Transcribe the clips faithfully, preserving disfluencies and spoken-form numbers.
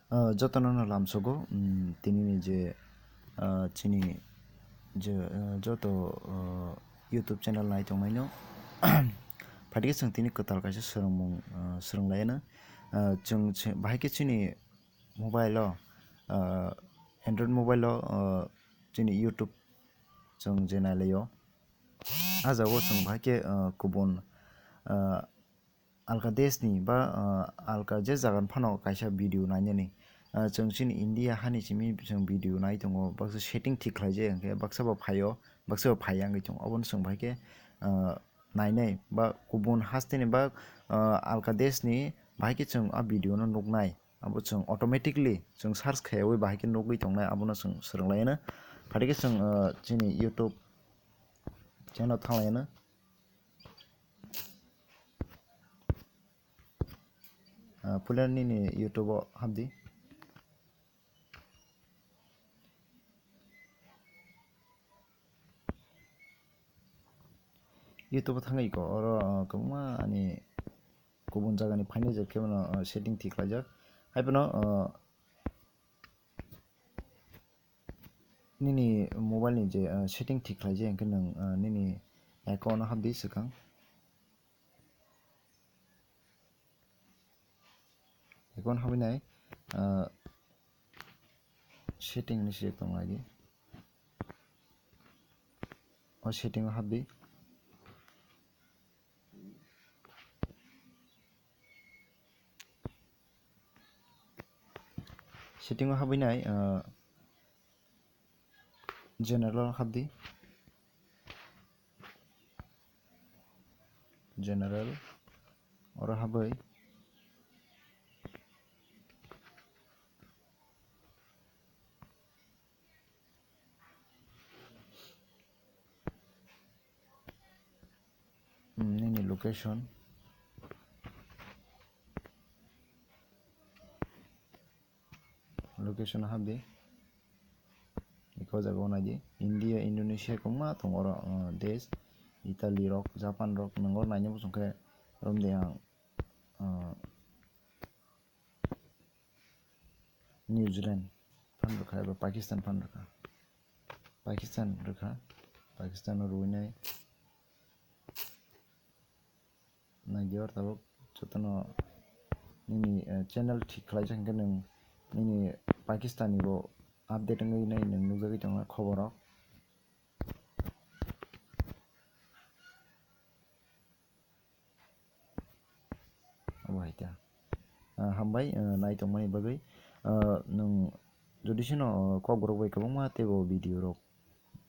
Ah, jotono no lamsogo, mm, tinini je, ah, chini je, ah, joto, ah, YouTube channel nai tongnaino. Phaikhe chwng tini kwtal kaisa swrwngmung, ah, swrwnglaino. Ah, chwng se-, bahai khe chini mobile o, ah, Android mobile o, ah, chini YouTube chwng je nailaio. Ah, jago chwng bahai khe, ah, kubun, ah, alka desh ni ba, ah, alka je jaga ni phano kaisa video nainani. Ah, chwng chini India hani simi chwng video nai tongo, baksa setting thik khlai je, hwnkhe baksa bo phaio, baksa bo phaiya wngwi tongo. Obono chwng bahai khe, ah, nainai ba kubun haste ni ba, ah, alka desh ni bahai khe chwng a video no nuknai. Abo chwng automatically chwng search khaiwi bahai khe nugwi tongnai, abono chwng swrwnglaino. Phaikhe chwng, ah, chini YouTube channel thanglaino. Ah, puila nini YouTube o hapdi. YouTube o thangwi ko oro, ah, kwbangma ani kubun jagani phaini je khe bono, ah, setting thik khlaijak. Haiphano, ah, nini mobile ni je, ah, setting thik khlai je, hwnkhe nwng, ah, nini account o hapdi swkang. Account habinai, ah, setting ni siyek tong lai di. O setting o hapdi. Setting o habinai, ah, general o hapdi. General, oro habwi Hmm, nini location, location hapdi. Iko jaga o naidi, India, Indonesia kwbangma tongo oro, uh, desh, Italy rok, Japan rok, nwng oro naina muchung khe romdi ang, uh, New Zealand phan rwkha eba Pakistan phan rwkha. Pakistan rwkha, Pakistan o rwinai. Naidi oro tabuk jotono nini, eh, channel thik khlaijak hwnkhe nwng nini Pakistan ni bo update wngwi nai nwng nukjagwi tongo khobor rok. Obo hai khe. Ah, hambai, ah, nai tongmani bagwi. Ah, nwng jodi sino, ah, kokborok bai kwbangma teibo video rok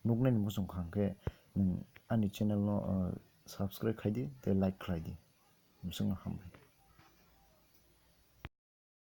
nuknani muchung kha hwnkhe nwng ani channel no, ah, subscribe khaidi tei like khlaidi. Mwswkno hambai.